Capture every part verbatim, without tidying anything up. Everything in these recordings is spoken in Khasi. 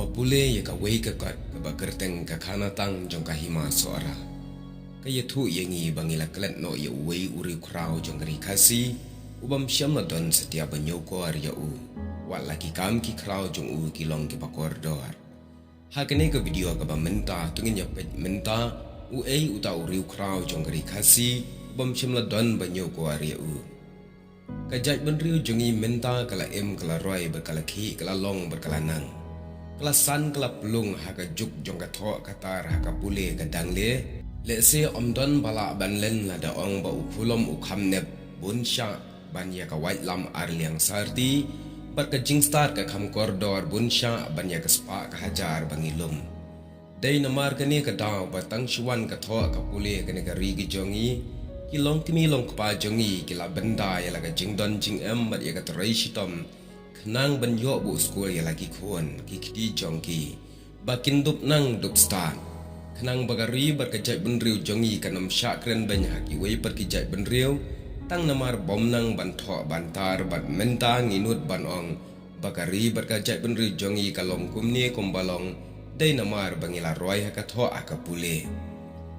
Ba pule ïa kawei ka kot kaba kyrteng ka Khanatang jong ka Hima Sohra, ka ïathuh ïa ngi ba ngi la klet noh ïa uwei u riewkhraw jong ka Ri Khasi ubym shym la don satia ba ñiewkor ïa u. Wat la ki kam ki khraw jong u ki long kiba kordor. Ha kane ka video kaba mynta to ngin ïa peit mynta uei uta u riewkhraw jong ka Ri Khasi ubym shym la don ba ñiewkor ïa u. Ka jaitbynriew jong ngi mynta ka la im, ka la roi bad ka la khih, ka la long bad ka la nang. Ka la san, ka la plung ha ka juk jong ka thoh ka tar ha ka pule ka dang le. Lehse ym don ba lah ban len lada ong ba u khulom u kham nep bun shah ban ïa ka waitlam ar liang sarti bad ka jingstad ka kham kordor bun shah ban ïa ka spah ka hajar ba ngi lum. Dei namar kane ka daw ba tang shu wan ka thoh ka pule kane ka ri ka jong ngi, ki longkmie longkpa jong ngi ki la bynda ïa la ka jingdon jingem bad ïa ka trei shitom khnang ban ïoh buh skul ïa la ki khun ki kti jong ki ba kin dup nang dup stad, khnang ba ka ri bad ka jaitbynriew jong ngi kan ym shah kren beiñ ha kiwei pat ki jaitbynriew tang namar bym nang ban thoh ban tar. Bad mynta ngi nud ban ong ba ka ri bad ka jaitbynriew jong ngi ka long kumne kumba long dei namar ba ngi la roi ha ka thoh ha ka pule.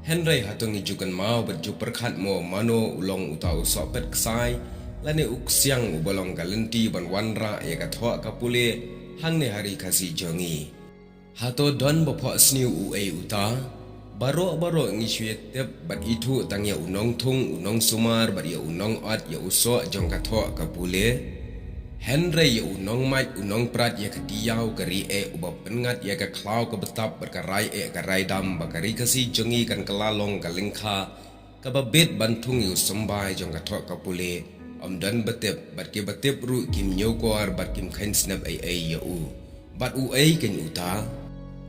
Hynrei hato ngi ju kynmaw bad ju pyrkhat mo mano u long uta u sohpet ksai lane u ksiang uba long ka lynti ban wanrah ïa ka thoh ka pule hangne ha Ri Khasi jong ngi? Hato don ba phohsniew uei uta? Baroh baroh ngi shu ïa tip bad ithuh tang ïa u nongthung, u nongsumar bad ïa u nongot, ïa u soh jong ka thoh ka pule. Hynrei ïa u nongmait, u nongprat ïa ka diaw ka ri eh uba pynngat ïa ka khlaw ka btap bad ka rai eh ka rai dam ba ka Ri Khasi jong ngi kan kylla long ka lyngkha kaba bit ban thung ïa u symbai jong ka thoh ka pule, ym don ba tip bad kiba tip ruh kim ñiewkor bad kim kheiñ snep ei ei ïa u. Bad uei kein uta?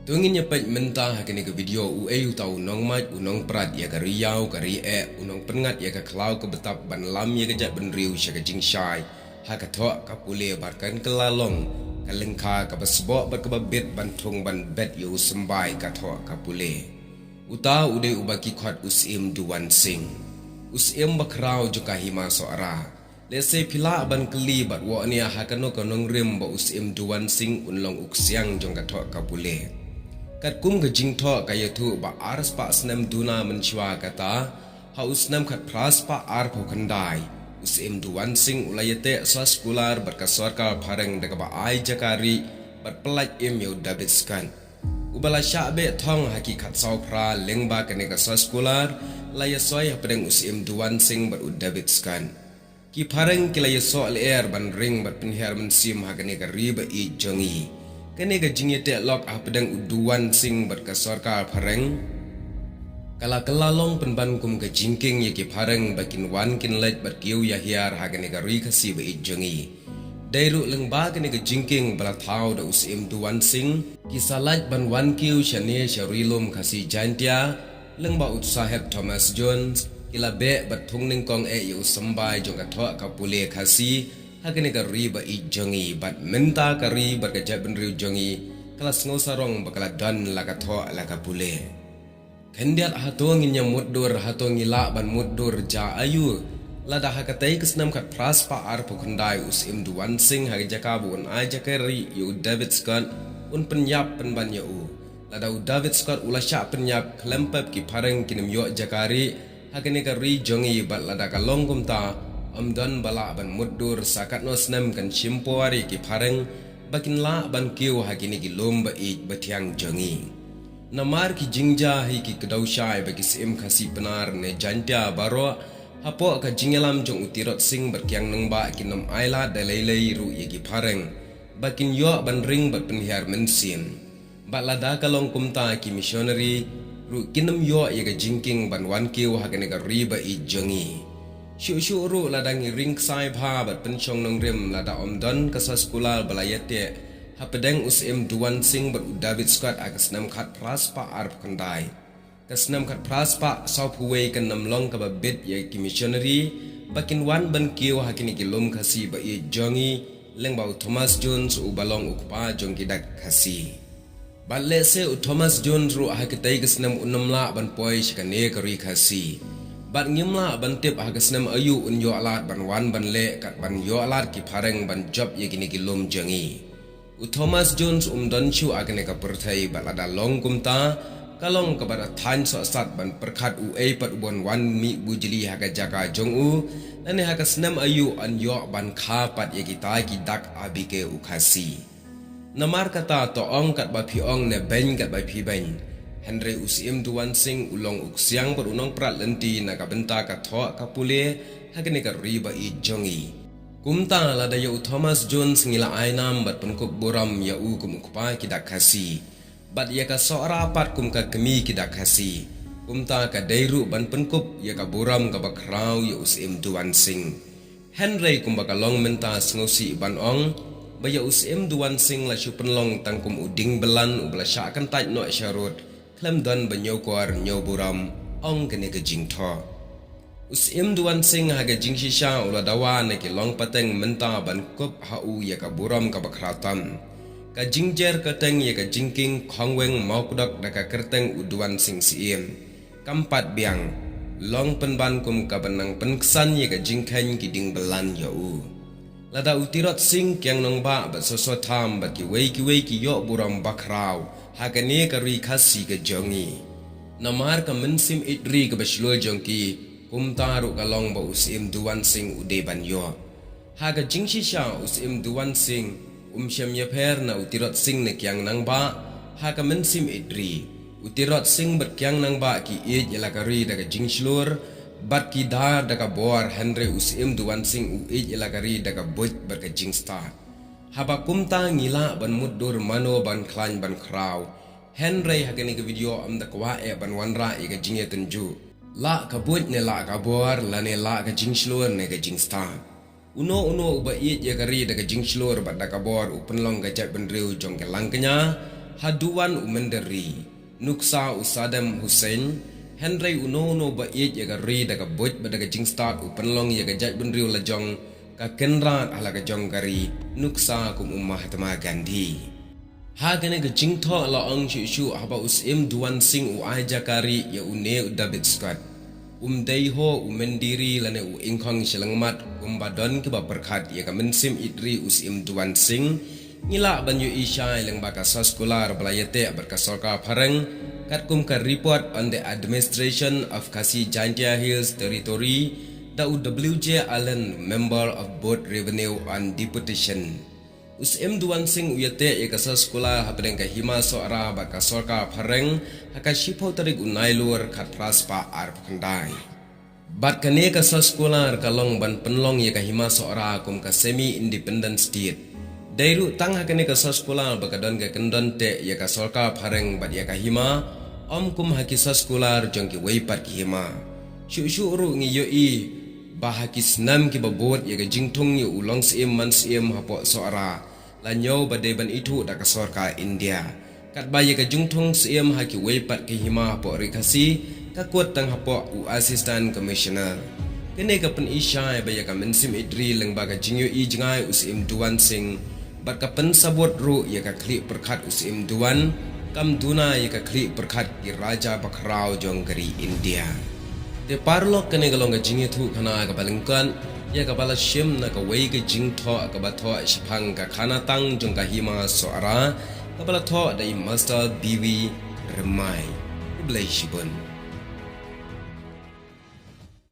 To ngin ïa peit mynta ha kane ka video uei uta u nongmait, u nongprat ïa ka ri ïaw ka ri eh, u nongpynngat ïa ka khlaw ka btap ban lam ïa ka jaitbynriew sha ka jingshai ha ka thoh ka pule bad kan kylla long ka lyngkha kaba sboh bad kaba bit ban thung ban bet ïa u symbai ka thoh ka pule. Uta u dei uba ki khot u Syiem Duwan Sing, u syiem ba khraw jong ka Hima Sohra. Lehse phi lah ban kylli bad wahnia ha kano ka nongrim ba u Syiem Duwan Sing un long u ksiang jong ka thoh ka pule. Katkum ka jingthoh ka ïathuh ba ar spah snem duna mynshuwa kata, ha u snem khatphra spah arphew khyndai, u Syiem Duwan Sing u la ïateh soskular bad ka sorkar phareng da kaba ai jaka rieh bad pyllait im ïa u David Scott, uba la shah beh thong ha ki khatsaw phra lyngba kane ka soskular la ïasoi hapdeng u Syiem Duwan Sing bad u David Scott. Ki phareng ki la ïasoh lyer ban ring bad pynhiar mynsiem ha kane ka ri ba ïeit jong ngi. Kane ka jingïateh lok hapdeng u Duwan Sing bad ka sorkar phareng ka la kylla long pynban kum ka jingkieng ïa ki phareng ba kin wan kin leit bad kiew ïa hiar ha kane ka Ri Khasi ba ïeit jong ngi. Dei ruh lyngba kane ka jingkieng ba la thaw da u Syiem Duwan Sing, ki sa lait ban wan kiew shane sha Ri Lum Khasi Jaintia, lyngba u Saheb Thomas Jones, ki la beh bad thung nyngkong eh ïa u symbai jong ka thoh ka pule Khasi ha kane ka ri ba ïeit jong ngi. Bad mynta ka ri bad ka jaitbynriew jong ngi ka la sngewsarong ba ka la don la ka thoh la ka pule. Khyndiat hato ngin ïa mutdur, hato ngi lah ban mutdur ja aiu? Lada ha katei ka snem khatphra spah arphew khyndai u Syiem Duwan Sing ha ka jaka ba un ai jaka rieh ïa u David Scott un pynïap pynban ïa u. Lada u David Scott u la shah pynïap khlem pep ki phareng kin ym ïoh jaka rieh ha kane ka ri jong ngi. Bad lada ka long kumta, ym don ba lah ban mutdur sa katno snem kan shim por ïa ki phareng ba kin lah ban kiew ha kine ki lum ba ïeit ba thiang jong ngi. Namar ki jingjia hi ki kdew shai ba ki Syiem Khasi Pnar ne Jaintia baroh, hapoh ka jingïalam jong u Tirot Sing bad Kiang Nangbah kin ym ailad da lei lei ruh ïa ki phareng ba kin ïoh ban ring bad pynhiar mynsiem. Bad lada ka long kumta, ki missionary ruh kin ym ïoh ïa ka jingkieng ban wan kiew ha kane ka ri ba ïeit jong ngi. Shuh shuh ruh lada ngi ring ksai bha bad pynshong nongrim, lada ym don ka soskular ba la ïateh hapdeng u Syiem Duwan Sing bad u David Scott ha ka snem khatphra spah arphew khyndai, ka snem khatphra spah sawphew wei kan ym long kaba bit ïa ki missionary ba kin wan ban kiew ha kine ki lum Khasi ba ïeit jong ngi lyngba u Thomas Jones uba long u kpa jong ki dak Khasi. Bad lehse u Thomas Jones ruh ha katei ka snem un ym lah ban poi sha kane ka ri Khasi. Bad ngim lah ban tip ha ka snem aiu un ïoh lad ban wan ban leh kat ban ïoh lad ki phareng ban jop ïa kine ki lum jong ngi. U U Thomas Jones um don shuh ha kane ka pyrthei, bad lada long kumta, ka long kaba da thaiñ sohsat ban pyrkhat uei pat uban wan mih bujli ha ka jaka jong u, lane ha ka snem aïu yn ïoh ban kha pat ïa kita ki dak A B K u Khasi. Namar kata to ong katba phi ong ne beiñ katba phi beiñ. Hynrei u Syiem Duan Singh u long u ksiang bad u nongprat lynti na ka bynta ka thoh ka pule ha kane ka ri ba ïeit jong ngi. Kumta lada ïa u Thomas Jones ngi la ai nam bad pynkup burom ïa u kum u kpa ki dak Khasi, bad ïa ka Sohra pat kum ka kmie ki dak Khasi, kumta ka dei ruh ban pynkup ïa ka burom kaba khraw ïa u Syiem Duan Singh. Hynrei kumba ka long mynta sngewsih ban ong ba ïa u Syiem Duan Singh la shu pynlong tang kum u ding blan uba la shah kyntait noh sharud, khlem don ba ñiewkor ñiewburom, ong kane ka jingthoh. U Syiem Duan Singh ha ka jingshisha u la dawa na ki long pateng mynta ban kup ha u ïa ka burom kaba khraw tam. Ka jingjer kyrteng ïa ka jingkieng Khongweng Mawkdok da ka kyrteng u Duan Singh Syiem kam pat biang, long pynban kum kaba nang pynksan ïa ka jingkheiñ ki ding blan ïa u. Lada u Tirot Sing Kiang Nangbah bad Soso Tham bad kiwei kiwei ki ïoh burom bakhraw ha kane ka ri Khasi ka jong ngi. Namar ka mynsiem ïeit ri kaba shlur jong ki, kumta ruh ka long ba u Syiem Duan Singh u dei ban ïoh. Ha ka jingshisha u Syiem Duan Singh um shem ïapher na u Tirot Sing ne Kiang Nangbah ha ka mynsiem ïeit ri. U Tirot Sing bad Kiang Nangbah ki ïeit ïa la ka ri da ka jingshlur bad ki dar da ka bor, hynrei u Syiem Duan Singh u ïeit ïa la ka ri da ka buit bad ka jingstad. Haba kumta ngi lah ban mutdur mano ban khlaiñ ban khraw. Hynrei ha kane ka video ym da kwah eh ban wanrah ïa ka jingïatynjuh. Lah ka buit ne lah ka bor, lane lah ka jingshlur ne ka jingstad. Uno uno uba ïeit ïa ka ri da ka jingshlur bad da ka bor u pynlong ka jaitbynriew jong ka langkñia, haduh wan u mynder ri, nuksa u Saddam Hussein. Hynrei uno uno uba ïeit ïa ka ri da ka buit bad da ka jingstad u pynlong ïa ka jaitbynriew la jong ka kynrad ha la ka jong ka ri, nuksa kum u Mahatma Gandhi. Ha kane ka jingthoh la ong shuh shuh haba u Syiem Duan Singh u ai jaka rieh ïa une u David Scott. Um dei ho u mynder ri lane u ingkhong shyllangmat kumba don kiba pyrkhat ïa ka mynsiem ïeit ri u Syiem Duan Singh. Ngi lah ban ïohi shai lyngba ka soskular ba la ïateh bad ka sorkar phareng, katkum ka Report on the Administration of Khasi Jaintia Hills Territory da u W J Allen, Member of Board Revenue and Deputation. U Syiem Duan Singh u ïateh ïa ka soskular hapdeng ka Hima Sohra bad ka sorkar phareng ha ka shiphew tarik u Nailur khatphra spah arphew khyndai. Bad kane ka soskular ka long ban pynlong ïa ka Hima Sohra kum ka semi independent state. Dei ruh tang ha kane ka soskular ba ka don ka kyndon teh ïa ka sorkar phareng bad ïa ka hima, ym kum ha ki soskular jong kiwei pat ki hima. Shuh shuh ruh ngi ïohi ba ha ki snem kiba bud ïa ka jingthung ïa u long syiem man syiem hapoh Sohra la ñiew ba dei ban ithuh da ka sorkar India. Katba ïa ka jingthung syiem ha kiwei pat ki hima hapoh Ri Khasi ka kut tang hapoh u Assistant Commissioner. Kane ka pyni shai ba ïa ka mynsiem ïeit ri lyngba ka jingïohi jngai u Syiem Duan Singh bad ka pynsabut ruh ïa ka khlieh pyrkhat u Syiem Duan, kam duna ïa ka khlieh pyrkhat ki raja bakhraw jong ka ri India. Te paralok, kane ka long ka jingïathuhkhana kaba lyngkot ïa kaba la shim na kawei ka jingthoh kaba thoh shaphang ka khana tang jong ka Hima Sohra, kaba la thoh da i Master B V Rymbai. Khublei shibun.